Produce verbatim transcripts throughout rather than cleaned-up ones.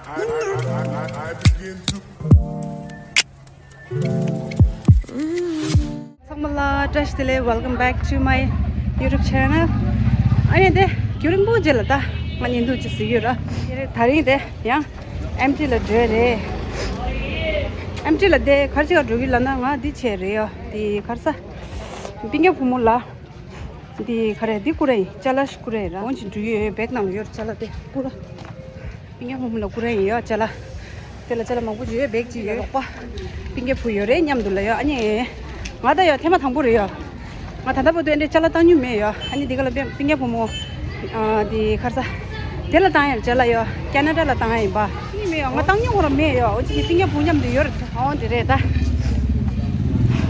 ཚང་མ་ལ་བཀྲ་ཤིས་བདེ་ལེགས། Welcome back to my YouTube channel. ཨ་ནི་དེ་རྒྱུན་རིང་པོ་རྗེས་ལ་ད་ང་ཉིན་འདུག་ཅིག་གཟིགས་ཡོད་ར། དེ་རིང་དེ་ཡང་ཨེམ་ཊི་ལ་འགྲོ་རེད། ཨེམ་ཊི་ལ་དེ་ག་རེ་བྱེད་ག་འགྲོ་གི་ལབ་ན། ང་འདི་བྱས་རེད་ཡ། དེ་ག་རེ་ཟ། སྤུན་ཀྱག་བུ་མོ་ལ། འདི་ག་རེ། འདི་བསྐུར་ར་ཡིན། ཅ་ལག་ཞིག་བསྐུར་ར་ཡིན་ར། འོང་ཅིག་འགྲོ་ཡོད། བེག་ནང་ལ་ཡོད་ར། ཅ་ལག་དེ་བསྐུར་ར། སྤུན་ཀྱག་བུ་མོ་ལ་བསྐུར་ར་ཡིན་ཡ་ཅ་ལག། དེ་ལ་ཅ་ལག་མང་པོ་ཅིག་ཡོད། བེག་ཅིག་ཡོད། རོགས་པ་སྤུན་ཀྱག་བུ་ཡོད་རེད་མཉམ་དུ་ལ་ཡ། ཨ་ནི་ང་ད་ཡ་ཐེངས་མ་དང་པོ་རེད་ཡ། ང་ད་ལྟ་བར་དུ་ཨེ་འདྲའི་ཅ་ལག་བཏང་མྱོང་མེད་ཡ། ཨ་ནི་འདི་ག་ལ་སྤུན་ཀྱག་བུ་མོ། ཨ། འདི་ག་རེ་ཟ། དེ་ལ་བཏང་ཡ་ཅ་ལག་ཡ། ཀ་ན་ཌ་ལ་བཏང་ཡ་ཡིན་པ། ཨ་ནི་མེད་ཡ། ང་བཏང་མྱོང་ར་མེད་ཡ། འོ་ཅིག་གི་སྤུན་ཀྱག་བུ་མཉམ་དུ་ཡོད་ར། འོ་དེ་རེད་ད།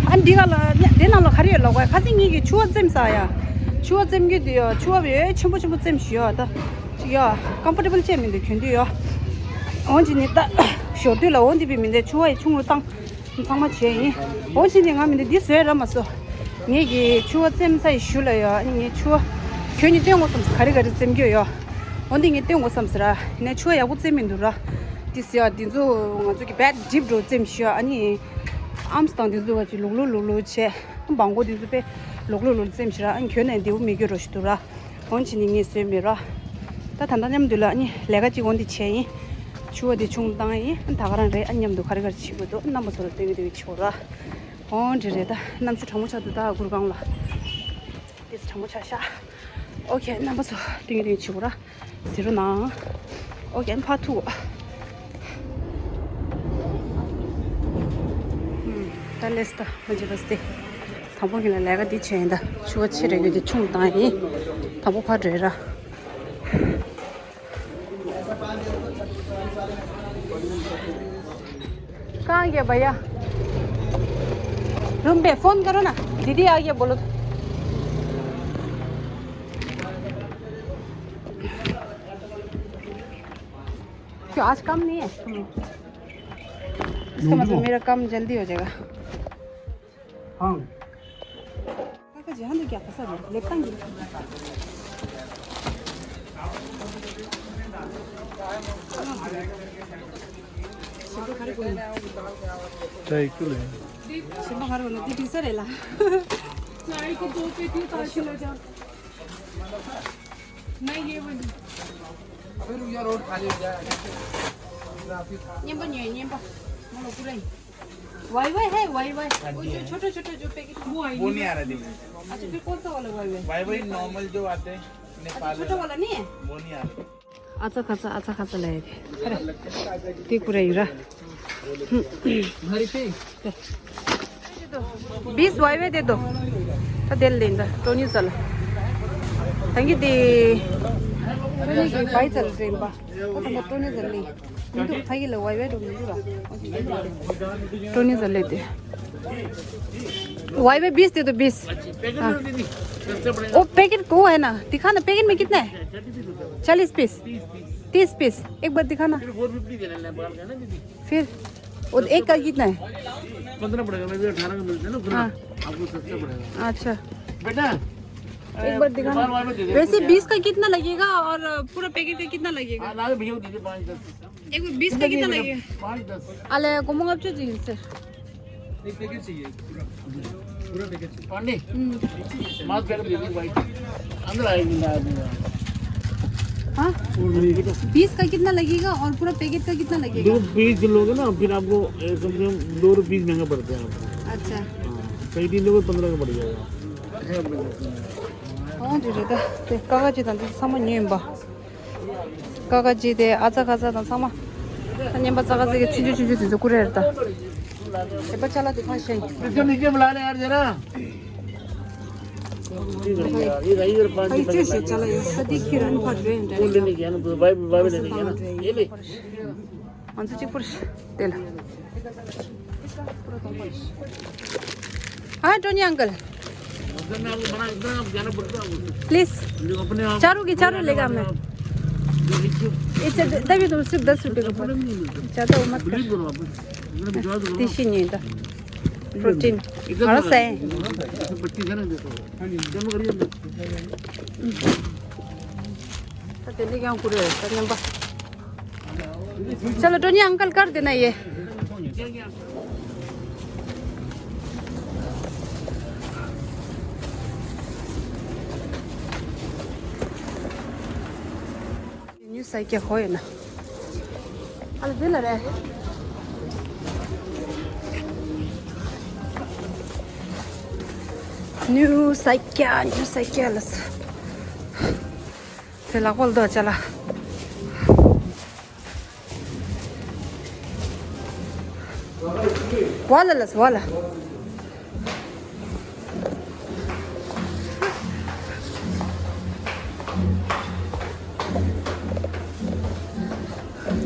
ཨ་འདི་ག་ལ་དེ་ནང་ལ་ག་རེ་ཡོད་ལབ་ག། ཁ་སང་ངེད་ཀྱིས་ཕྱུ་པ་བཙེམས་ས་ཡ། ཕྱུ་པ་བཙེམ་གི་འདུག་ཡ། ཕྱུ་པ་ཡོད་ཆེན་པོ་ཆེན་པོ་བཙེམས་ཤག་ཡ། ད་ཅིག་ཡ་ཀམ་ཕོར་ཊེ་བལ་ཅིག་མི་འདུག་གྱོན་དུས་ཡ། འོ་ཅིག་ནི་ད་ཞོར་དུས་ལ་འོ་འདི་བི་མི་འདུག་ཕྱུ་པ་ཡི་ཆུང་རུ་བཏང་། ཚང་མ་བྱས་ཡིན། འོ་ཅིག་ནི་ང་མི་འདུག་འདི་བཟོས་ར་མ་བཟོ། ངེད་ཀྱིས་ཕྱུ་པ་བཙེམས་ས་ཡི་གཞུག་ལ་ཡ། ཨ་ནི་ངས་ཕྱུ་པ་ཁྱོད་ཉིད་སྟོན་དགོས་བསམ་ས། ག་རེ་ག་རེ་བཙེམ་རྒྱུ་ཡ། འོ་འདི་ངས་སྟོན་དགོས་བསམ་ས་ར། ནས་ཕྱུ་པ་ཡག་པོ་བཙེམ་མི་འདུག་ར། འདི་ཟེར་ཡ་འདི་ཚོ་ང་ཚོ་གི་བེད་ཌིབ་འགྲོ་བཙེམས་ཤག་ཡ། ཨ་ནི་ཨམ་སི་དང་འདི་ཚོ་བ་ཅིག་ལོག་ལོག་ལོག་ལོག་བྱས། བང་གོ་འདི་ཚོ་དཔེ་ལོག་ལོག་ལོག་བཙེམས་ཤག་ར། ཨ་ནི་གྱོན་ནས་བདེ་པོ་མི་གྱོན་རོ་ཞིག་འདུག་ར། འོ་ཅིག་ནི་ངས་བཟོས་མེད་ར། ད་ད་ལྟ་མཉམ་དུ་ལ་ཨ་ནི་ལས་ཀ་ཅིག་འོ་འདི་བྱས་ཡིན། ཕྱུ་པ་འདི་ཆུང་བཏང་ཡིན། ཨ་ནི་ད་ག་རང་རེད། ཨ་ནི་མཉམ་དུ་ག་རེ་ག་རེ་བྱེད་དགོས་འདུག་རྣམ་པ་ཚོ་ལ་སྟོན་གི་སྟོན་གི་བྱེད་དགོས་ར། འོ་འདི་རེད། ད་གནམ་གཤིས་གྲང་མོ་ཆགས་འདུག་ད་གུར་ཁང་ལ། ཏིས་གྲང་མོ་ཆགས་ཤག་ཨོ་ཁེ། རྣམ་པ་ཚོ་སྟོན་གི་སྟོན་གི་བྱེད་དགོས་ར། ཟེར་རོ་ནང་། ཨོ་ཁེ། ཕ་ཐུག་ད་ལེས་ད་མ་བྱེད་པ་སྟེ། དང་པོ་ཁྱེད་ལ་ལས་ཀ་འདི་བྱས་ཡིན། ད་ཕྱུ་པ་ཆེ་རེ་ཡོད་དེ་ཆུང་བཏང་ཡིན། དང་པོ་ཕར་འགྲོ་ར། कहाँ गया भैया? रूम पे फोन करो ना, दीदी आ गया बोलो। क्यों, आज काम नहीं है? इसका मतलब मेरा काम जल्दी हो जाएगा। हाँ। नहीं, ये वाली। अभी रुक जा, रोड खाली हो जाए। ट्रैफिक। वाई वाई है, वाई वाई। वो जो छोटा छोटा जो पैकेट, वो है वो नहीं। नहीं आ रहा दीदी। अच्छा, फिर कौन सा वाला Y Y? Y Y normal जो आते हैं, अच्छा, नेपाल छोटा वाला। वाला नहीं है? वो नहीं आ रहा। आचा खाचा, आचा खाचा ल्यायो अरे, त्यही कुरा हो र। बीस वाई वाई दे दो। त त्यसले दिन्छ, टोनी चल। थ्याङ्क यू दि। टोनी भाइ चल ट्रेन बा। ओ त म टोनी चल नि। मिन्टु थाकी ल वाई वाई दो मिन्टु ल। टोनी चल ले दे। वाई वाई बीस दे दो, बीस। हाँ। वो पैकेट को है ना, दिखा ना, पैकेट में कितना है? चालीस पीस। तीस पीस। एक बार दिखा ना। फिर वो एक का कितना है? पंद्रह पड़ेगा, मैं भी अठारह का मिलता है ना, पूरा। हाँ। आपको सस्ता पड़ेगा। अच्छा। बेटा, एक बार दिखाना। बार, बार में दे दे। वैसे बीस का कितना लगेगा और पूरा पैकेट का कितना लगेगा? हाँ, ला दो भैया, दीजिए पाँच दस। एक बार बीस का कितना लगेगा? पाँच दस। अले, गोमंग अब जो जी सर। एक पैकेट चाहिए, पूरा, पूरा पैकेट चाहिए। पांडे, हम्म। मास्क पहले दे दो भाई। अंदर आएगी ना आदमी। हाँ? बीस का कितना लगेगा और पूरा पैकेट का कितना लगेगा? देखो, बीस लोगे ना, फिर आपको, ए, कम से कम दो रुपये महंगा पड़ता है आपको। अच्छा। हाँ, कई दिन लोगे, पंद्रह का पड़ जाएगा। हाँ, दे देता। ते कागज इतना तो सामान नहीं बा। ཀ་ཀ་ཅི་དེ་ཨ་ཙ་ཁ་ཙ་དང་ཚང་མ། ད་བརྙན་པ་ཙ་ག་ཙི་གི་ཆུང་ཆུང་ཆུང་ཆུང་དེ་ཚོ་ཀུ་རེ་རེད་ད། ཨེ་པ་ཅ་ལག་དེ་ཕར་བཞག་ཡིན། इसको नीचे बुला ले यार जरा। भाई, ये भाई, इधर पाँच भाई, रुपए जो का से चला यार, शादी की रन पर ड्रेन वो लेने गया ना, भाई, भाई लेने गया ना। ये ले। ང་ཚོ་གཅིག་པུར་དེ་ལ། हाँ, टोनी अंकल। प्लीज। चारों की चारों लेगा मैं। ये च-, तभी तो सिर्फ दस रुपए का पड़। ज़्यादा वो मत कर। देसी नहीं था। प्रोटीन। बड़ा सा है। तो तेरे क्या कुरे है? चलो, टोनी अंकल, कर देना ये। न्यू साइकिल हो ना। अलविला रे। New cycle, new cycle. ते लागवल दो चला। वाला लस, वाला।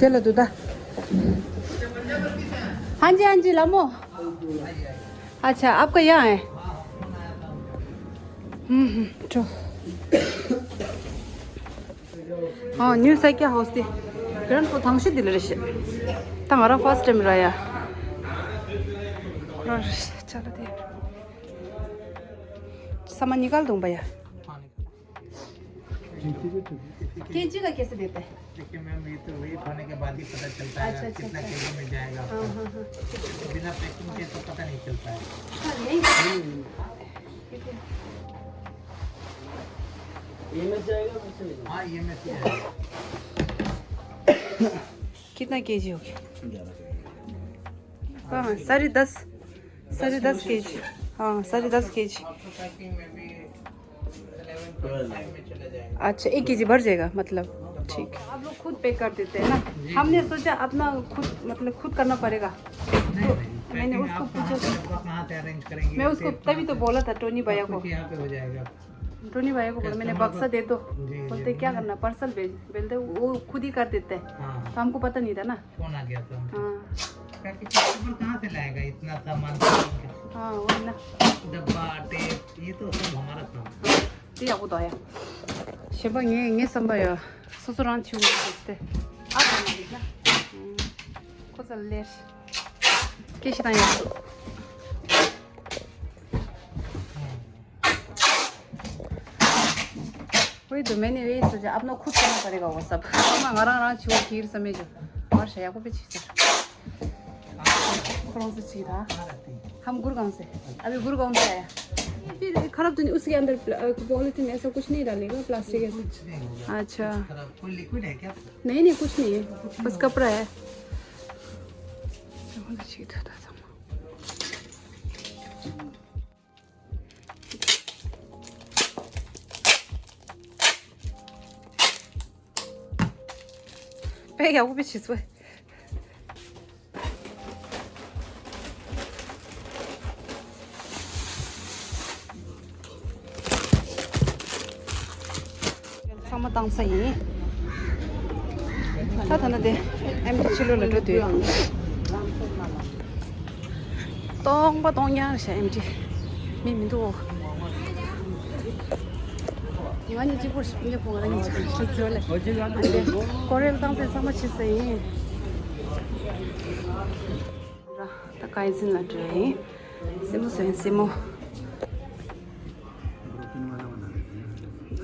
चलो, दूधा। हाँ जी, हाँ जी, लामो। अच्छा, आपका यहाँ है? हम्म, हम्म, तो। ཨོ། ནིའུ་སའི་ཀལ་ཧའུ་སི་དེ། གྲོན་ཁོ་ཐང་ཤི་དེ་ལ་རེ་ཤི། ད་ང་རང་ཕར་སི་ཊི་ཊེམ་ར་ཡ། ཁོ་རང་རེ་ཤི་ཆ་ལ་དེ། ས་མ་ཉི་གལ་དུང་པ་ཡ། कैंची का कैसे देते हैं? देखिए मैम, ये तो वेट होने के बाद ही पता चलता है। अच्छा, अच्छा, कितना अच्छा। केजी में जाएगा आपका। हाँ, हाँ, हाँ। बिना पैकिंग के तो पता नहीं चलता है। हाँ, यही। ये में जाएगा, वैसे नहीं। हाँ, ये में से जाएगा। कितना केजी हो गया? हाँ, साढ़े दस, साढ़े दस केजी। हाँ, साढ़े दस केजी। आपको पैकिंग में भी इलेवन पॉइंट फ़ाइव में चला जाएगा। अच्छा, एक केजी भर जाएगा, मतलब। ठीक। आप लोग खुद पैक कर देते हैं ना? जी, हमने जी। सोचा अपना खुद, मतलब, खुद करना पड़ेगा। नहीं, नहीं, मैंने पैकिंग उसको आप कहाँ पूछा। से, आपको कहाँ से अरेंज करेंगे? मैं उसको तभी तो बोला था, टोनी भैया को। सब कुछ यहाँ पे हो जाएगा। टोनी भैया को बोला, मैंने कस्टमर बक्सा को दे दो। जी, जी, बोलते, "क्या करना, पार्सल भेज।" बोलते, "वो खुद ही कर देते हैं।" हाँ। तो हमको पता नहीं था ना। फोन आ गया था उनका। हाँ। क्या कि कस्टमर कहाँ से लाएगा इतना सामान? हाँ, वही ना। डब्बा, टेप, ये तो सब हमारा काम। हाँ, ये आपको तो आया। ཞེས་པ་ངས་ངས་བསམ་པ་ཡོད། སོ་སོ་རང་ཆུང་ངུ་ཞིག་སྟེ། ཨ་ཁོ་ན་འདུག་ན། ཁོ་ཚོ་ལེར། སྐད་ཆ་དང་ཡག་པོ། वही तो मैंने यही सोचा, अपना खुद करना पड़ेगा वो सब। ང་རང་རང་ཆུང་ངུ་ཁྱེར་བསམ་མེད་ཅོ། और शायद आपको भी चीज़। कौन सी चीज़ था? हम गुड़गांव से। अभी गुड़गांव से आया। फिर खराब तो नहीं, उसके अंदर प्ल-, अ, पॉलीथीन ऐसा कुछ नहीं डालेगा, प्लास्टिक ऐसा? कुछ नहीं होगा। अच्छा। कुछ खराब, कोई लिक्विड है क्या? नहीं, नहीं, कुछ नहीं है, बस कपड़ा है। पे या वो भी चीज़ हुआ है। ཚང་མ་བཏང་ས་ཡིན། ད་ད་ན་དེ་ཨེམ་ཊི་ཕྱི་ལོགས་ལ་འགྲོ་དུས། སྟོང་པ་སྟོང་རྐྱང་རེད་ཤག་ཨེམ་ཊི། མི་མི་འདུག་ང་གཉིས་གཅིག་པོ་ཞིག་སྤུན་ཀྱག་ཕོ་བ་ལ་གཉིས་གཅིག་པོ་ཞིག་ཚོད་ལས། ཨ་ནི་ཀོ་རེལ་བཏང་ཚེ་ཚང་མ་ཕྱི་ས་ཡིན། ད་ཀའི་ཟིན་ལ་འགྲོ་ཡིན། སེན་མོ་བཟོ་ཡིན་སེན་མོ།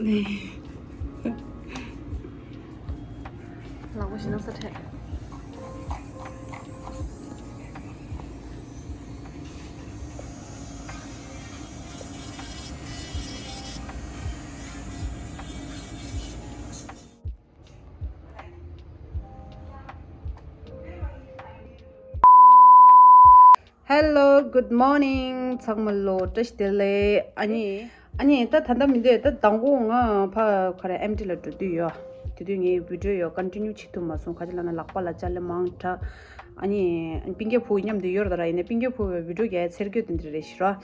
ནི། ལག་པ་ཞིག་ན་ས་འཕྲད། Hello, good morning. ཚང་མ་ལོ་བཀྲ་ཤིས་བདེ་ལེགས། ཨ་ནི། ཨ་ནི་ད་ད་ལྟ་མི་འདོད་ད་དང་པོ་ང་ཕ་ཁ་ར་ཨེམ་ཊི་ལ་འགྲོ་དུས་ཡོད། དེ་དུས་ངའི་བི་ཌིའོ་ཡོད་ཀོན་ཊི་ནིའུ་བྱེད་ཐུབ་མ་སོང་། ག་ཅི་ལབ་ན་ལག་པ་ལ་ཅ་ལག་མང་དྲགས། ཨ་ནི་སྤུན་ཀྱག་ཕོ་མཉམ་དུ་ཡོད་ར་ད་ར་ཡིན་ན་སྤུན་ཀྱག་ཕོ་བའི་བི་ཌིའོ་རྒྱག་ཡ་ཚེར་གྱོད་དེ་འདྲ་རེད་ཤི་ར།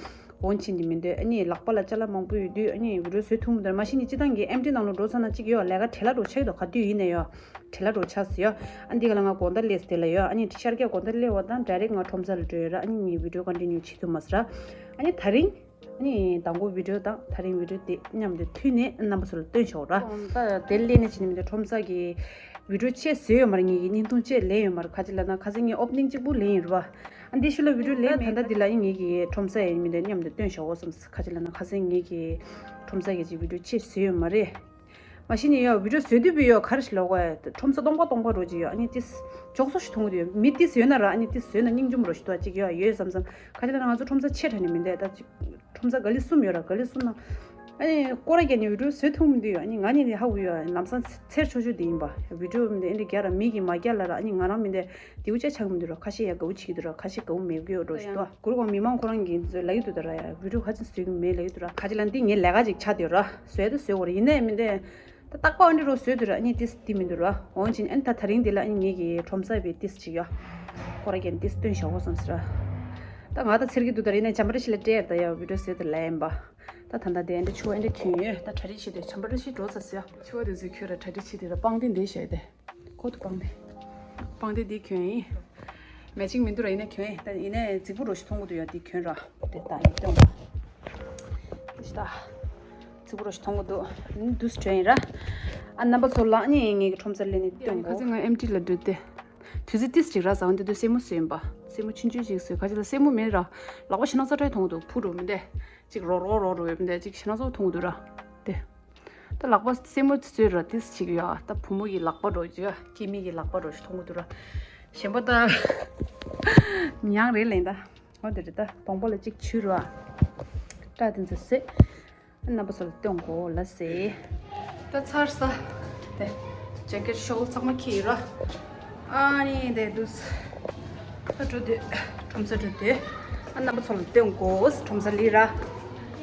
འོང་ཕྱིན་གྱི་མི་འདོད། ཨ་ནི་ལག་པ་ལ་ཅ་ལག་མང་པོ་ཡོད་དུས་ཨ་ནི་བི་ཌིའོ་བཟོ་ཐུབ་མི་འདུག་མ་གཞི་ནས་སྤྱི་བཏང་གི་ཨེམ་ཊི་ནང་ལ་འགྲོ་ཚར་ན་གཅིག་ཡོད་ལས་ཀ་བྲེལ་ལ་འགྲོ་ཆགས་ཀྱི་འདུག་ག་དུས་ཡིན་ན་ཡོད་བྲེལ་ལ་འགྲོ་ཆགས་སུ་ཡོད། ཨ་འདི་ག་ལ་ང་དགོང་དག་སླེབས་དེ་ལ་ཡོད། ཨ་ནི་ཤར་རྒྱག་དགོང་དག་སླེབས་པ་དང་ཌའི་རེག་ང་ཁྲོམ་ས་ལ་འགྲོ་ཡོད་ར། ཨ་ནི་ངའི་བི་ཌིའོ་ཀོན་ཊི་ནིའུ་བྱེད་ཐུབ་མ་སོང་ར། ཨ་ནི་ད་རིང་ཨ་ནི་དང་པོ་བི་ཌིའོ་དང་ད་རིང་བི་ཌིའོ་དེ་མཉམ་དུ་མཐུད་ནས་རྣམ་པ་ཚོ་ལ་སྟོན་ཆོག་ར། ད་དེ་སླེབས་ནས་བྱས་ནས་མི་འདུག་ཁྲོམ་ས་གི་བི་ཌིའོ་ཆེད་བཟོས་ཡོད་མ་རེད། ངེད་ཀྱི་བརྙན་ཐུང་ཆེད་ལེན་ཡོད་མ་རེད། ག་ཅི་ལབ་ན་ཁ་སང་ངས་ཨོ་པ་ནིང་གཅིག་པུ་ལེན་ཡིན་ར་བ། ཨ་འདི་ཤུ་ལ་བི་ཌིའོ་ལེན་ད་ལྟ་འདི་ལ་ཨ་ནི་ངེད་ཀྱི་ཁྲོམ་ས་ཡིན་མི་འདུག་མཉམ་དུ་སྟོན་ཆོག་འོ་བསམ། ག་ཅི་ལབ་ན་ཁ་སང་ངེད་ཀྱི་ཁྲོམ་ས་གི་ཅིག་བི་ཌིའོ་ཆེད་བཟོས་ཡོད་མ་རེད། མ་གཞི་ནས་ཡོད་བི་ཌིའོ་བཟོས་དུས་བི་ཡོད་ག་རེ་ཞིག་ལོག་གོ་ཡ། ཁྲོམ་ས་སྟོང་པ་སྟོང་པ་རོ་ཅིག་ཡོད། ཨ་ནི་ཏིས་འཇོག་སོ་ཞིག་མཐོང་གི་འདུག་མི་ཏིས་ཡོད་ན་ར། ཨ་ནི་ཏིས་བཟོས་ན་སྙིང་རྗེ་མོ་རོ་ཞིག་འདུག་ཅིག་ཡོད་ཡོད་བསམ་བསམ། ཁ་ཅིག་ལ་ང་ཚོ་ཁྲོམ་ས་ཆེ་དྲགས་ནི་མི་འདུག་ད་ཅིག་ཁྲོམ་ས་ག་ལི་གསུམ་ཡོད་ར། ག་ལི་གསུམ་ན་ཨ་ནི་སྐོར་ར་རྒྱག་ནས་བི་ཌིའོ་བཟོས་ཐུབ་མི་འདུག་ཡོད། ཨ་ནི་ང་ནི་ནི་ཧ་གོ་ཡོད། ལམ་སང་ཚེར་ཆོག་ཆོག་དེ་ཡིན་པ། བི་ཌིའོ་མི་འདུག་ཨེ་འདྲ་རྒྱག་ར་མི་གིས་མ་རྒྱག་ལ་ར། ཨ་ནི་ང་རང་མི་འདུག་དེའུ་ཅག་ཆགས་མི་འདུག་ར། ཁ་ཤས་ཡ་དགའ་བོ་བྱེད་ཀྱི་འདུག་ར། ཁ་ཤས་དགའ་བོ་མེད་གི་ཡོད་འགྲོ་ཞིག་འདུག་གུར་གོང་མི་མང་ཁོ་རང་གིས་ལབ་ཀྱི་འདུག་ད་ར། ཡ་བི་ཌིའོ་ཁ་ཅིག་བཟོས་ཀྱི་མེད་ལབ་ཀྱི་འདུག་ར། ཁ་ཅིག་ལ་འདི་ངའི་ལས་ཀ་ཅིག་ཆགས་བསྡད་ཡོད་ར། བཟོས་ད་བཟོས་དགོས་ར། ཡིན་ནའི་མི་འདུག་ད་རྟག་པར་འདི་རུ་བཟོས་འདུག་ར། ཨ་ནི་ཏིས་འདི་མི་འདུག་ར། འོན་ཅིན་ཨ་ནི་ད་ད་རིང་འདི་ལ་ཨ་ནི་ངེད་ཀྱི་ཁྲོམ་ས་བའི་ཏིས་ཅིག་ཡོད། སྐོར་ར་རྒྱག་ནས་ཏིས་སྟོན་བཞག་གོ་བསམ་ཟེར་ར། ད་ང་ད་ཚེར་གྱི་འདུག་ད་རིང་ནས་བྱམས་པ་བཀྲ་ཤིས་ལ་སྤྲད་ཡ། ད་ཡ་བི་ཌིའོ་བཟོས་ད་ལས་ཡིན་པ། ད་ད་ད་དེ་ཨ་འདྲ་ཆུ་བ་ཨ་འདྲ་གྱོན་ཡོད། ད་གྲ་སྒྲིག་བྱེད་དུས་བྱམས་པ་བཀྲ་ཤིས་འགྲོ་ཚར་ཟེར་ཡ། ཆུ་བ་དེ་ཚོས་ཁྱོད་ར་གྲ་སྒྲིག་བྱེད་དུས་ར་པང་གདན་འདི་བཞག་ཡོད་དེ། ཁོ་ཐུ་པང་དེ། པང་དེ་འདི་གྱོན་ཡིན། མེ་ཅིང་མི་འདུག་ར། ཡིན་ནའི་གྱོན་ཡིན། ད་ཡིན་ནའི་རྫིག་པོ་རོ་ཞིག་མཐོང་གི་འདུག་ཡ། འདི་གྱོན་ར། དེ་ད་ཡིན་སྟོན་པ། དེ་ཤི་ད། རྫིག་པོ་རོ་ཞིག་མཐོང་གི་འདུག་འདུས་གྱོན་ཡིན་ར། ཨ་རྣམ་པ་ཚོ་ལ་ནི་ངེད་ཀྱི་ཁྲོམ་སར་སླེབས་ནས་སྟོན་གོ། ཁ་སང་ང་ཨེམ་ཊི་ལ་འགྲོ་དེ། དུས་ཚོད་ཏིས་ཅིག་ར་ཟ་འོང་དེ་དུས་སེན་མོ་བཟོས་ཡིན་པ། སེན་མོ་ཆུང་ཆུང་ཅིག་བཟོས། ཁ་ཅིག་ལ་སེན་མོ་མེད་ར། ལག་པ་ཞེ་ན་ཚ་དྲགས་མཐོང་གི་འདུག་ཕུ་འགྲོ་མི་འདུག་ཅིག་རོག་རོག་རོག་རོག་ཡོད་མི་འདུག་ཅིག་ཞེ་ན་ཚ་མཐོང་གི་འདུག་ར། དེ། ད་ལག་པ་སེན་མོ་ཚོས་ར་ཏིས་ཅིག་ཡོད། ད་བུ་མོ་གི་ལག་པ་རོ་ཅིག་སྐྱེས་མི་གི་ལག་པ་རོ་ཞིག་མཐོང་གི་འདུག་ར། གཞན་པ་ད་མྱང་རེད་ལེན་ད། འོ་དེ་རེད། ད་གདོང་པ་ལ་ཅིག་བྱུག་ར། སྐྲ་དེ་ཚོ་བསྲེགས། རྣམ་པ་ཚོ་ལ་སྟོན་གོ་ལ་ཟེ། ད་ཚར་ས། དེ། ཇེ་ཀེཊ་ཤོག་ཚང་མ་ཁྱེར་ར། ཨ་ནི་དེ་འདུག་ད་འགྲོ་དུས། ཁྲོམ་ས་འགྲོ་དུས། ཨ་རྣམ་པ་ཚོ་ལ་སྟོན་གོ་ཁྲོམ་ས་སླེབས་ར།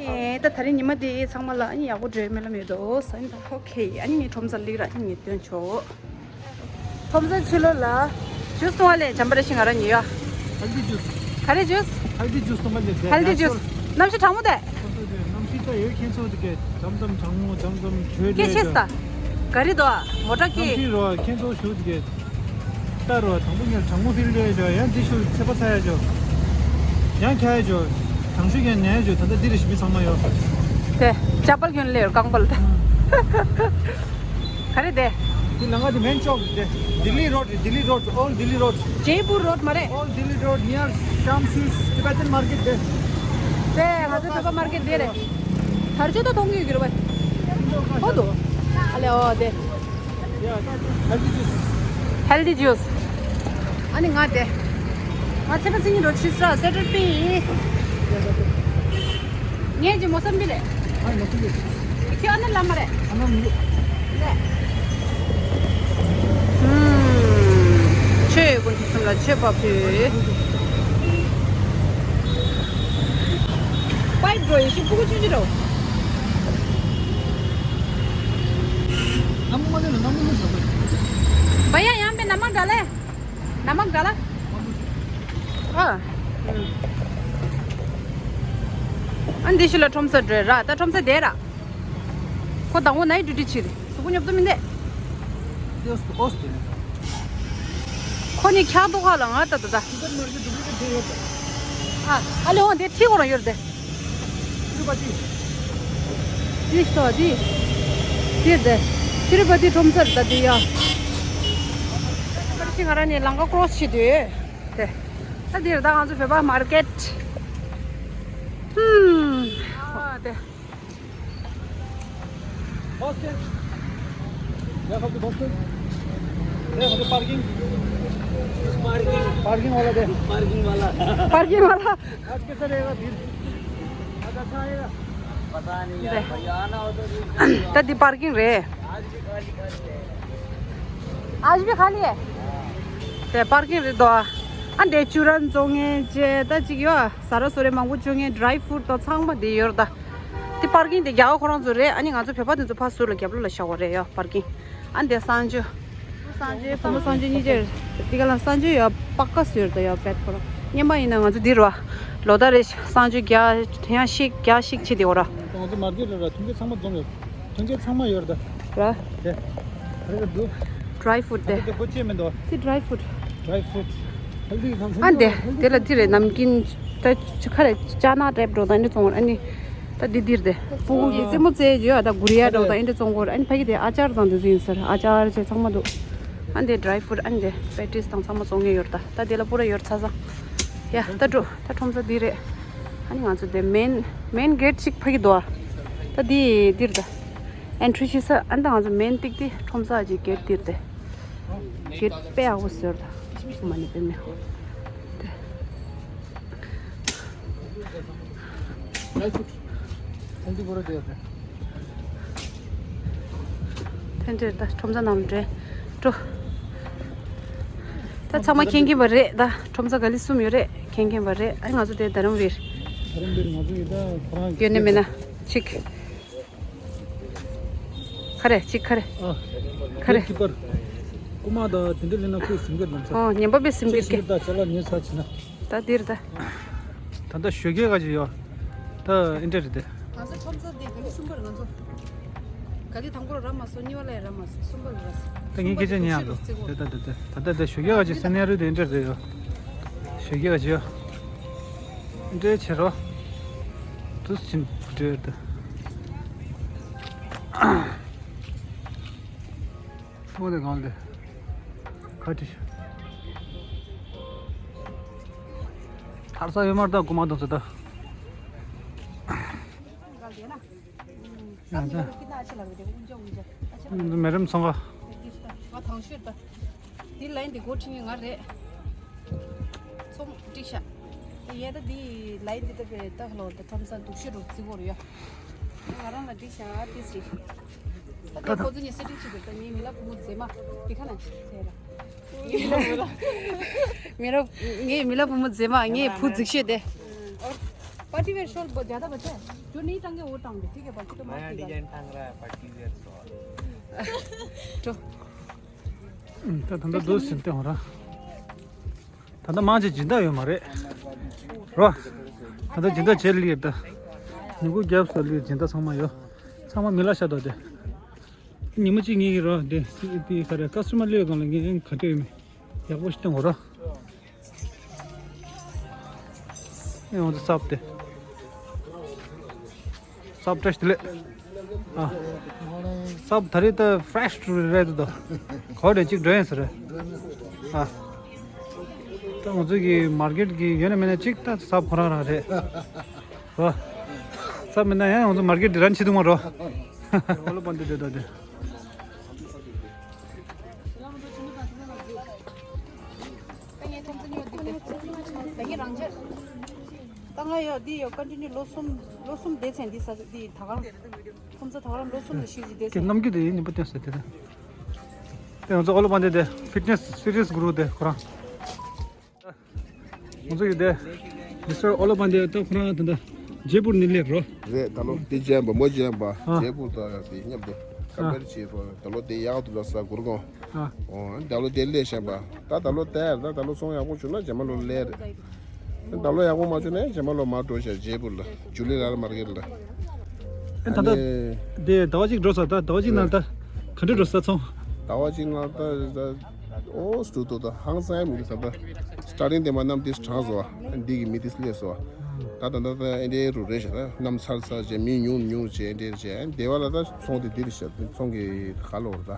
ཨེ་ད་ད་རིང་ཉི་མ་དེ་ཚང་མ་ལ་ཨ་ནི་ཡག་པོ་འགྲོ་མེད་ལ་མེད་དོ་ས་ཡིན་ད། ཨོ་ཁེ། ཨ་ནི་ངས་ཁྲོམ་ས་སླེབས་ར། ཨ་ནི་ངས་སྟོན་ཆོག་ཁྲོམ་ས་ཕྱི་ལོགས་ལ་ཇུས་གཏོང་བ་ལས་བྱམས་པ་རེ་ཞིག་ང་རང་ཉོས་ཡ། ཧལ་དི་ཇུས། ག་རེ་ཇུས། ཧལ་དི་ཇུས་གཏོང་བ་ལས་ཧལ་དི་ཇུས། གནམ་གཤིས་གྲང་མོ་དེ། གནམ་གཤིས་ད་ཡོད་ཁྱེད་ཚོ་དེ་གས་མཚམས་མཚམས་གྲང་མོ་མཚམས་མཚམས་དྲོད་སྐད་ཆེ་རེད་ད། ག་རེ་དོ། མོ་ཊ་གནམ་སྐད། གཤིས་རོ་ཁྱེད་ཚོ་ཞུ་དེ་གས། ད་རོ་དང་པོ་ངས་གྲང་མོ་ཕིལ་ལས་ཞོ། ཡང་འདི་ཞུ་ཚེ་པ་ཚ་ཡ་ཞོ། ཡང་ཁ་ཡ་ཞོ། གྲང་ཤུ་ཡང་ནས་ཞོ། ད་ལྟ་འདི་རེ་ཞིག་མི་ཚང་མ་ཡོད། དེ་ཇ་པལ་གྱོན་ལེ་རྐང་པལ་དེ། ག་རེ་དེ། འདི་ལ་ང་དེ་མེན་ཅོག་དེ། ལྡི་ལི་རོ་ཌི། ལྡི་ལི་རོ་ཌི། ཨོལ་ལྡི་ལི་རོ་ཌི། ཇེ་པུར་རོ་ཌི་མ་རེད། ཨོལ་ལྡི་ལི་རོ་ཌི་ནིར་ཤམ་སིས་ཊི་བེ་ཊན་མར་ཀེཊ་དེ། དེ་ང་ཚོ་བོད་པ་མར་ཀེཊ་དེ་རེད། དར་ཆོས་ད་མཐོང་གི་ཡོད་ཀྱི་རེད་པ། ཨོ་དོ། ཨ་ལེ་ཨོ་དེ། ཧེལ་དི་ཇུས། ཨ་ནི་ང་དེ། ང་ཚེ་པ་ཚེ་ཉིན་རོ་ཆུ་སྲ་སེ་ཏར་པི། ངས་ཀྱི་མོ་སམ་བི་རེད། ཨ་མོ་སམ་བི། ཁྱོད་ཨ་ན་ལ་མ་རེད། ཨ་ན་མི་རེད། ལེ། ཧུམ། ཆོས་ཀུན་གྱི་སེམས་ལ་ཆོས་པ་ཕུལ། པའི་འགྲོ་ཡེ་ཤེས་ཕུ་གུ་ཆུ་ཆུ་རོ། ནམ་མོ་མ་ལེ་ལ་ནམ་མོ་མི་ཟ་གི། བ་ཡ་ཡང་པའི་ནམ་མ་འདྲ་ལེ། ནམ་མ་འདྲ་ལ། ཨ། ཨ་འདི་ཤི་ལ་ཁྲོམ་ས་འགྲོ་ར། ད་ཁྲོམ་ས་དེ་ར། ཁོ་དང་པོ་ནའི་ཌུ་ཊི་ཕྱིར་གཟུགས་པོ་ཉོབ་ཏུ་མི་འདེ། ཏེས་ཏུ་ཨོས་ཏེ། ཁོ་ནི་ཁྱག་ཏོ་ཁ་ལ་ང་ད་ད་ད། ཨ་ཨ་ལེ་འོ་དེ་ཁྲི་གོ་རང་ཡོད་དེ། ཏི་སྟོ་ཏི། ཏི་དེ། ཏི་རུ་པ་ཏི་ཁྲོམ་སར་ད་དེ་ཡ། ང་རང་ནི་ལང་ཀ་ཀྲོ་སི་བྱེད་དུས། དེ། ད་དེ་ར་ད་ང་ཚོ་བོད་པ་མར་ཀེཊ། ཧུམ། ཨ་དེ། Boston. Where from the Boston? Where from the parking? Parking. Parking वाला दे। Parking वाला। पार्किंग वाला। आज कैसा रहेगा भीड़? आज अच्छा आएगा? पता नहीं यार, भैया आना हो तो। ད་འདི་པར་ཀིང་རེད། आज भी खाली है। དེ་པར་ཀིང་རེད་དོ། ཨ་འདི་ཅུ་རན་བཙོང་མཁན་བཅས་ད་ཅིག་ཡོད། ཟ་ར་སོ་རེ་མང་པོ་བཙོང་མཁན། ཌི་རའི་ཕུཌ་དང་ཚང་མ་འདི་ཡོད་རེད་ད། དེ་པར་ཀིང་དེ་རྒྱ་གར་ཁོ་རང་ཚོ་རེད། ཨ་ནི་ང་ཚོ་བོད་པ་དེ་ཚོ་ཕར་ཟུར་ལ་རྒྱབ་ལོགས་ལ་བཞག་པ་རེད་ཡ། པར་ཀིང་། ཨ་འདི་གསང་སྤྱོད། གསང་སྤྱོད་བུ་མོ་གསང་སྤྱོད་གཉིས་ཆར། དེ་ག་ལ་གསང་སྤྱོད་ཡ་པ་ཀ་ཟེར་ད་ཡ་པད་ཁོ་རང་། སྔོན་མ་ཡིན་ན་ང་ཚོ་འདི་རུ་བ། ལོ་ད་རེ་གསང་སྤྱོད་རྒྱ་ཡང་ཤིག་རྒྱ་ཤིག་བྱེད་དེ་འོ་ར། ང་ཚོ་མར་ཀེཊ་ར་ར་ཐོན་སྐྱེད་ཚང་མ་འཛོམས་ཡོད། ཐོན་སྐྱེད་ཚང་མ་ཡོད་རེད་ད། ར། དེ། རེད་འདུག་ཌི་རའི་ཕུཌ་དེ། དེ་སྒོ་ཕྱེ་མི་འདུག་དེ་ཌི་རའི་ཕུཌ། ཌི་རའི་ཕུཌ། ཧེལ་དི་ཁང་། ཨ་འདི་དེ་ལ་དེ་རེད། ནམ་ཀིན་ད་ཁ་རེ་ཅ་ན་ཊེབ་འགྲོ་ད་འདི་བཙོང་བར། ཨ་ནི་ད་འདི་འདིར་དེ་སྤུ་གུ་གི་རྩེད་མོ་རྩེ་ཡོད་ད། གུ་རི་ཡ་འགྲོ་ད་འདི་བཙོང་གོ་ར། ཨ་ནི་ཕ་གི་དེ་ཨ་ཅར་དང་འདི་ཚོ་ཡིན་ཟེར། ཨ་ཅར་བྱས་ཚང་མ་འདུག་ཨ་འདི་ཌི་རའི་ཕུཌ། ཨ་འདི་པེ་ཊིས་དང་ཚང་མ་བཙོང་མཁན་ཡོད་རེད་ད། ད་དེ་ལ་པུ་ར་ཡོད་ཚ་ཚ། ཡ་ད་འགྲོ། ད་ཁྲོམ་ས་འདི་རེད། ཨ་ནི་ང་ཚོ་དེ་མེན་མེན་གེཊ་ཅིག་ཕ་གི་འདུག་ད་འདི་འདིར་ད། ཨེན་ཊི་རི་བྱེད་ས་ཨ་ནི་ད་ང་ཚོ་མེན་ཏིག་དེ་ཁྲོམ་ས་ཅིག་གེ་ཊི་འདིར་དེ། གེ་ཊི་དཔེ་ཡག་པོ་བཟོས་ད། མ་ནི་དཔེ་མེད། དེ། ཐེངས་འདིར་ད་ཁྲོམ་ས་ནང་འདྲེན་འགྲོ། ད་ཚང་མ་མཁྱེན་མཁྱེན་པ་རེད། ད་ཁྲོམ་ས་ག་ལེ་གསུམ་ཡོད་རེད། མཁྱེན་མཁྱེན་པ་རེད། ཨ་ང་ཚོ་དེ་རྡ་རམ་བིར། རྡ་རམ་བིར་ང་ཚོ་ཡི་ད་ཁོ་རང་ཡོད་ནི་མེད་ན་ཅིག་ག་རེ་ཅིག་ག་རེ། ཨ། ག་རེ། ཀི་པར། རྐུ་མ་དང་དེ་འདྲ་ལེན་ན་ཁོས་ཟིན་གྱི་རྣམ་ས། ཨོ་ཉན་པ་པས་ཟིན་གྱི་ཀི། ད་ཅ་ལག་ཉོས་ཚར་ཕྱིན་ན། ད་འདིར་ད། ད་ལྟ་ཞོགས་ཀས་ག་ཅི་ཡོད། ད་ཨིན་ཏྲེ་རེད་དེ། ང་ཚོ་ཁྲོམ་ས་དེ་ག་ལེ་གསུམ་པར་ང་ཚོ། ག་ལེ་དང་པོ་ར་མ་སོ་གཉིས་པ་ལ་ཡ་ར་མ་སོ་གསུམ་པ་ལ་ར་སོ། ད་ངས་སྐད་ཆ་ཉན་ཡག་འདུག་དེ་ད་དེ་དེ་ད་ལྟ་དེ་ཞོགས་ཀས་ག་ཅི་སེ་ནེ་རི་དེ་ཨིན་ཏྲེ་རེད་ཡོད། ཞོགས་ཀས་ག་ཅི་ཡོད། ཨིན་ཏྲེ་བྱེད་རོགས། དུས་ཕྱིན་འགྲོ་ཡོད་དེ། ཐོག་དེ་གང་དེ། ཁ་ཏི། ཐར་ས་ཡོད་མར་ད་རྐུ་མ་དང་ཚོ་ད། ཡང་ད། མེ་རམ་ཚང་ག། འདི་ལའིན་འདི་སྒོ་ཕྱེ་ངེས་ང་རེད། ཚོང་འགྲིག་ཤག་དེ་ཡས་ད་འདི་ལའིན་འདི་ད་པའི་ད་ལོ་ད་ཁྲོམ་ས་འདུག་ཤོས་རུ་རྩི་བོ་རུ་ཡ། ང་རང་ལ་འགྲིག་ཤག་དེ་ཅི། ད་ད་ཁོ་ཚོ་ནས་སེ་ཊིང་བྱེད་དགོས། ད་ངའི་མི་ལ་བུ་མོ་མཛེས་མ་དེ་ཁ་ན་དེ་ལ། མི་རབས་ངའི་མི་ལ་བུ་མོ་མཛེས་མ་ངའི་བུ་རྫིག་ཤོས་དེ། पार्टी वेयर शॉल बहुत ज्यादा बचा है। जो नहीं टंगे वो टांग दे, ठीक है? बाकी तो मैं मत डिजाइन टांग रहा है पार्टी वेयर शॉल। འགྲོ། ད་ད་ལྟ་འདུག་ཟིན་ཏེ་འོང་ར། ད་ལྟ་མང་ཆེ་སྦྱིན་བདག་ཡོད་མ་རེད། རོ། ད་ལྟ་སྦྱིན་བདག་བྱེད་ལི་ད། ཉིན་གུང་རྒྱབ་ས་ལི་སྦྱིན་བདག་ཚང་མ་ཡོད། ཚང་མ་མི་ལ་ཤ་དོ་དེ། ཉི་མ་གཅིག་ངེད་ཀྱི་རོ་དེ་དེ་ག་རེ་ཀ་སི་ཊ་མར་སླེབས་གོང་ལ་ངས་ག་འདྲ་ཡོད་མེད་ཡག་པོ་ཞིག་སྟོན་དགོས་རོ། ཨེ་འོང་ཚེ་སབ་དེ། སབ་བཀྲ་ཤིས་བདེ་ལེགས། ཨ། སབ་ད་རེས་ད་ཕྲེ་ཤི་རེད་འདུག་ག་རེ་གཅིག་འགྲོ་ཡིན་ཟེར། ཨ། ད་ང་ཚོ་གི་མར་ཀེ་ཊི་གི་ཡོད་ན་མེད་ན་གཅིག་ད་སབ་ཁོ་རང་རང་རེད། ཨ། སབ་མེད་ན་ཡང་ང་ཚོ་མར་ཀེ་ཊི་རན་བྱེད་ཐུབ་མ་རོ། ཨོ་ལོ་པན་དེ་དེ་ད་དེ། ད་ང་ཡོད་འདི་ཡོད་ཀོན་ཊི་ནིའུ་ལོ་གསུམ་ལོ་གསུམ་བསྡད་ཚན་འདི་ས་འདི་ད་ག་རང་ཁོང་ཚོ་ད་ག་རང་ལོ་གསུམ་ལ་ཤུལ་ཅིག་བསྡད་ཀྱི་ཚན། ནམ་རྒྱུན་དེ་ཡིན་ནི་པོ་བསྟན་ས་དེ་དང་། དེ་ང་ཚོ་ཨོ་ལོ་པན་དེ་དེ་ཕིཊ་ནེ་སི་སི་རི་ཡས་གུ་རུ་དེ་ཁོ་རང་། ང་ཚོ་ཡོད་དེ། མི་སི་ཊར་ཨོ་ལོ་པན་དེ་ད་ཁོ་རང་ད་ད་ཇེ་པུར་ནས་སླེབས་རོ། རེད། ད་ལོ་དེ་ཇེ་པུར་མོ་ཇེ་པུར་ཨ། ཇེ་པུར་ད་དེ་སྙབ་དེ་ཀམ་པེར་བྱེད་རོ། ད་ལོ་དེ་ཡག་ཏུ་ལ་ས་གུར་གོང་། ཨ། ཨོ་ད་ལོ་དེ་སླེབས་ཤེས་པ། ད་ད་ལོ་དེ་ད་ད་ལོ་ཚོང་ཡག་པོ་བྱུང་ན་རྗེས་མ་ལོ་སླེབས་རེད། ད་ལོ་ཡག་པོ་མ་བྱུང་ན་རྗེས་མ་ལོ་མར་འགྲོ་ཤག་ཇེ་པུར་ལ་ཇུ་ལི་ལ་ལ་མར་ཀེ་ཊི་ལ། ཨེ་ད་ལྟ་ཨ་ནི་དེ་ཟླ་བ་གཅིག་འགྲོ་ས། ད་ཟླ་བ་གཅིག་ནང་ད་ག་འདྲ་འགྲོ་ས་ཚོང་། ཟླ་བ་གཅིག་ནང་ད་ད་ཨོ་སུ་ཏོ་ད་ཧང་སང་མི་འདུག་ད་ད་སི་ཊར་ཊིང་དེ་མ་གནམ་དེ་གྲང་སོ་བ་འདི་གི་མི་དེ་སླེབས་སོ་བ། ད་ད་ད་ད་ཨེ་འདྲའི་རུ་རེད་ཤག་ད་གནམ་ཚར་ཚར་བྱས་མི་ཉུང་ཉུང་བྱས་ཨེ་འདྲའི་བྱས་ཨེ་དེ་བ་ལ་ད་ཚོང་དེ་འདི་རེད་ཤག་ཚོང་གི་ཁ་ལོ་ར་ད།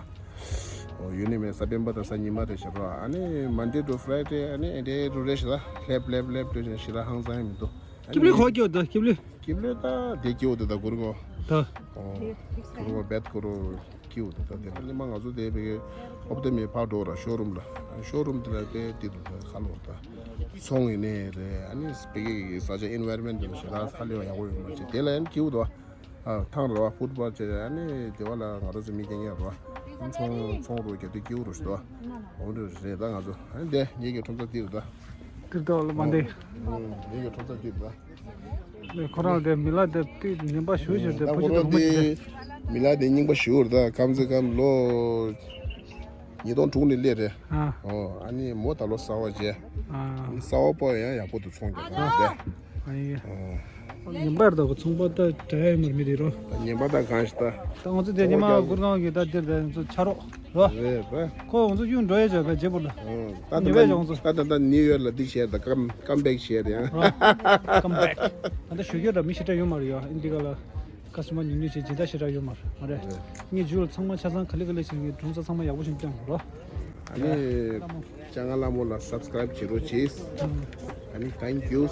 ཨོ་ཡོད་ནི་མེད་ས་སྤེན་པ་དང་ས་ཉི་མ་རེད་ཤག་ར། ཨ་ནི་མན་ཌེ་ཊུ་ཕ་རའི་ཌེ་ཨ་ནི་ཨེ་འདྲའི་རུ་རེད་ཤག་ད་ལྷེབ་ལྷེབ་ལྷེབ་ལྷེབ་ཤག་ད་ཧང་སང་མི་འདུག་ཨ་ནི་ཀིབ་ལི་ཁོ་སྐྱོ་ད་ཀིབ་ལི། ཀིབ་ལི་ད་དེ་སྐྱོ་འདུག་ད་གུར་གོ། ད། ཨོ། གུར་གོ་བེད་གུར་གོ་སྐྱོ་འདུག་ད་དེ་ལ་ཉི་མ་ང་ཚོ་དེ་བེ་ཧོབ་ཏེ་མི་ཕར་འགྲོ་ར་ཤོ་རུམ་ལ། ཤོ་རུམ་དེ་ལ་དཔེ་དེ་འདུག་ད་ཁ་ལོ་ད། ཚོང་ཡིན་ནི་རེད། ཨ་ནི་སྤེ་གི་ས་ཆ་ཨིན་ཝའི་རོན་མེན་ཊི་དེ་ལ་ཞེ་དྲག་ཧ་ལས་པ་ཡག་པོ་ཡོད་མ་རེད། དེ་ལ་ཡང་སྐྱིད་པོ་འདུག་ཨ། ཐང་རེད་བ། ཕུཊ་བོལ་བྱས་ཨ་ནི་དེ་བ་ལ་ང་རང་ཚོ་མི་རྒན་རྒན་རེད་བ། ཚོང་ཚོང་རུ་རྒྱབ་དུས་སྐྱིད་པོ་རུ་ཞིག་འདུག་འོ་འདྲ་རེད་ད་ང་ཚོ། ཨ་ནི་དེ་ངེད་ཀྱི་ཁྲོམ་ས་འདི་རེད་ད། འདིར་འདུག་ལོ་མ་འདི། ངེད་ཀྱི་ཁྲོམ་ས་འདི་རེད་ད། ཁོ་རང་དེ་མི་ལ་དེ་དུས་ཉིན་པ་ཞུ་ཞུ་དེ་ད་བུ་ཁོ་ཞིག་རང་དེ་མི་ལ་དེ་རྙིང་པ་ཞུ་རེད་ད། ཁམ་ཚེ་ཁམ་ལོ། ཉིས་སྟོང་དྲུག་ནས་སླེབས་རེད། ཨ། ཨོ། ཨ་ནི་མོ་ད་ལོ་གསར་པ་བྱས། ཨ། ཨ་ནི་གསར་པ་པོ་ཡང་ཡག་པོ་འདུག་ཚོང་རྒྱག་ག་རེད། ཨ་ཡེ། ཨོ། ཉིན་པར་ད་གོ་ཚོང་པ་ད་གྲ་ཡ་མར་མི་རེད་རོ། ཉིན་པ་ད་གང་ཞིག་ད། ད་ང་ཚོ་དེ་ཉི་མ་གུར་ཁང་གི་ད་འདིར་ད་ང་ཚོ་ཆ་རོགས་རོ། རེད་པ། ཁོ་ང་ཚོ་གཡུ་འགྲོ་ཡ་བྱ་ག་རྗེ་པོ་ལ། ཨོ། ད་ད་ཉི་མའི་ད་ང་ཚོ་ད་ད་ད་ནིའུ་ཡོག་ལ་འདི་བྱས་ད་ཀམ་ཀམ་བེག་བྱས་རེད་ཡང་། རོ། ཀམ་བེག། ད་ད་ཞུ་རྒྱུ་ད་མི་ཞེ་དྲག་ཡོད་མ་རེད་ཡ་ཨིན་ཌི་ག་ལ། ཁ་སི་མ་ཉུང་ཉུང་བྱས་སྦྱིན་བདག་ཞེ་དྲག་ཡོད་མ་རེད། མ་རེད། ངས་ཇུ་ལ་ཚང་མ་ཆ་ཚང་ག་ལེ་ག་ལེ་བྱས་ངས་གྲོང་ཚོ་ཚང་མ་ཡག་པོ་ཞིག་བསྟན་དགོས་རོ། ཨ་ནི་ལྕང་ང་ལ་མོ་ལ་སབ་སི་ཀ་རའིབ་བྱེད་རོགས་གྱིས། ཨ་ནི་ཐེང་ཀིའུ།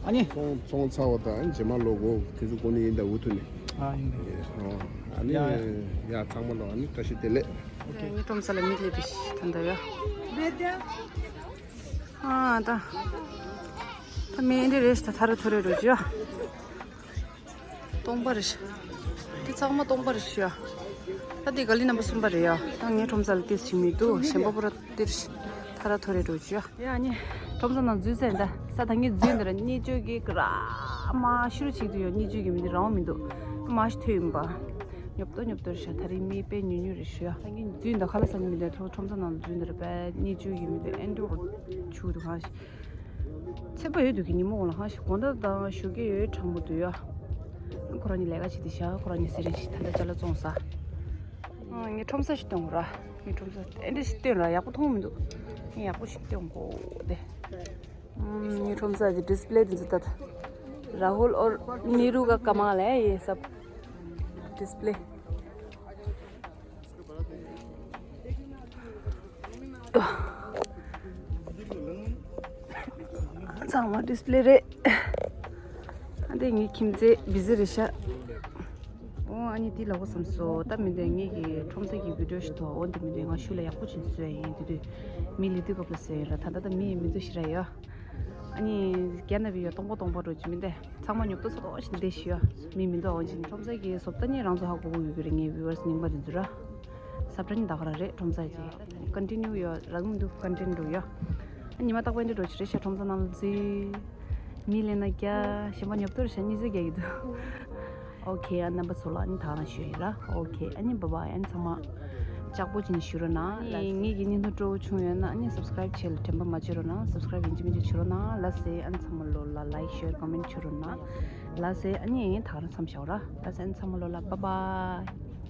ཨ་ནི་ཚོང་ཚོང་ཚ་བ་དང་རྗེས་མ་ལོ་གོ་དུས་ཚོད་གོ་ནི་ཡིན་ད་འུ་ཐུག་ནི། ཨ་ཡིན། ཨ་ནི་ཡ་ཡ། ཡ་ཚང་མ་ལོ། ཨ་ནི་བཀྲ་ཤིས་བདེ་ལེགས། ངའི་ཁྲོམ་ས་ལ་མི་སླེབས་པའི་ད་ལྟ་ཡ། ཨ་ད། ད་མི་འདི་རེད་ད། ཐ་ར་ཐོ་རེ་རུ་ཅི་ཡ། སྟོང་པ་རེད། འདི་ཚང་མ་སྟོང་པ་རེད་ཤི་ཡ། ད་འདི་ག་ལི་རྣམ་པ་གསུམ་པ་རེད་ཡ། ད་ངའི་ཁྲོམ་ས་ལ་ཏིས་ཞིག་མི་འདུག་གཞན་པ་པོ་ར་ཏིར་ཐ་ར་ཐོ་རེ་རུ་ཅི་ཡ། ཡ་ནི་ཁྲོམ་ས་ནང་འཛུལ་ཚེ་འདི་ས་ད་ངས་འཛུལ་འདི་ར་གཉིད་བཅོས་ཀྱི་ར་མ་ཤུ་རུ་ཅིག་ཏུ་ཡོད། གཉིད་བཅོས་ཀྱི་མི་འདི་རང་མི་འདུག་མ་ཤི་ཐོས་ཡིན་པ། ཉོབ་ཏོ་ཉོབ་ཏོ་རེད་ཤ། ད་རིང་མི་དཔེ་ཉུང་ཉུང་རེད་ཤི་ཡ། ད་ངས་འཛུལ་འདི་ཁ་ལ་ས་ནི་མི་འདི་ཁྲོམ་ཁྲོམ་ས་ནང་འཛུལ་འདི་ར་དཔེ་གཉིད་བཅོས་ཀྱི་མི་འདི་ཨེན་ཏུ་རུ་ཆུ་འདུག་གང་ཤི། ཚེ་པ་ཡོད་དུས་ཀྱི་ཉིན་མོ་འོང་ལ་ཧང་ཞིག་དགོང་དག་དང་ཞོགས་ཀས་ཡོད་གྲང་མོ་འདུག་ཡ། ཁོ་རང་གཉིས་ལས་ཀ་བྱེད་དེ་ཤ། ཁོ་རང་གཉིས་ཟེར་རིན་ཞིག་ད་ལྟ་ཅ་ལག་བཙོང་ས། ངའི་ཁྲོམ་ས་ཞིག་སྟོན་དགོས་ར། ངའི་ཁྲོམ་ས་ཨེ་འདྲ་ཞིག་སྟོན་ར། ཡག་པོ་མཐོང་མི་འདུག་ངས་ཡག་པོ་ཞིག་སྟོན་དགོས་དེ། ངའི་ཁྲོམ་ས་ཀྱི་ཌིས་པི་ལེ་དེ་ཚོ་ད་ར་ཧུལ་ཨོར་ནེ་རུ་ག་ཀ་མ་ལ་ཡེ་སབ་ཌིས་པི་ལེ། ཚང་མ་ཌིས་པི་ལེ་རེད། ཨ་འདི་ངའི་ཁྱིམ་མཚེས་བི་ཟི་རེད་ཤག་འོ་ཨ་ནི་དེ་ལ་འོ་བསམ་སོ། ད་མི་འདོད་ངེད་ཀྱི་ཁྲོམ་ས་གི་བི་ཌིའོ་ཞིག་ཐོག་འོ་འདི་མི་འདོད་ང་ཤུལ་ལ་ཡག་པོ་ཅིག་བཟོས་ཡིན། དེ་དུས་མི་ལི་དུས་སྐབས་ལ་བཟོས་ཡིན་ར། ད་ལྟ་ད་མི་ཡི་མི་འདུག་ཞེ་དྲག་ཡོད། ཨ་ནི་རྒྱ་ནག་པའི་ཡོ་སྟོང་པ་སྟོང་པ་འགྲོ་ཅི་མི་འདོད། ཚང་མ་ཉོབ་ཏོ་ཚ་ཏོ་ཞིག་འདི་ཤི་ཡོད། མི་མི་འདུག་འོ་ཅི་ཁྲོམ་ས་གི་བཟོ་ལྟ་ནི་རང་ཚོ་ཧ་གོ་གི་ཡོད་ཀྱི་རེད། ངའི་བི་ཡུ་ཨར་སི་རྙིང་པ་འདི་ཚོ་ར། སབ་ཊ་ནི་ད་ག་རང་རེད། ཁྲོམ་ས་ཀྱི་ཀོན་ཊི་ནིའུ་ཡོད་རག་མི་འདུག་ཀོན་ཊེན་འགྲོ་ཡོད། ཉི་མ་རྟག་པར་འདི་འགྲོ་ཆི་རེད་ཤག་ཁྲོམ་ས་ནང་ལ་འཛུལ། མི་ལེན་ན་རྒྱ་གཞན་པ་ཉོབ་ཏོ་རེད་ཤག་གཉིས་ཚོད་རྒྱག་གི་འདུག་ཨོ་ཁེ། ཨ་རྣམ་པ་ཚོ་ལ་ཨ་ནི་ད་ག་རང་ཞུ་ཡིན་ར། ཨོ་ཁེ། ཨ་ནི་བྷའི་བྷའི། ཨ་ནི་ཚང་མ་ལྕགས་པོ་ཅིག་ཞུ་རོགས་གནང་། ཨ་ནི་ངེད་ཀྱི་བརྙན་ཐུང་སྤྲོ་བོ་བྱུང་ཡོད་ན་ཨ་ནི་སབ་སི་ཀ་རའིབ་བྱེད་ལ་དྲན་པ་མ་བརྗེད་རོགས་གནང་། སབ་སི་ཀ་རའིབ་ཡིན་གཅིག་མིན་གཅིག་བྱེད་རོགས་གནང་། ལགས་སེ། ཨ་ནི་ཚང་མ་ལོ་ལ་ལའིཀ་ཤེར་ཀོ་མེན་ཊི་བྱེད་རོགས་གནང་། ལགས་སེ། ཨ་ནི་ད་ག་རང་མཚམས་བཞག་ར། ལགས་སེ། ཨ་ནི་ཚང་མ་ལོ་ལ་བྷའི་བྷའི།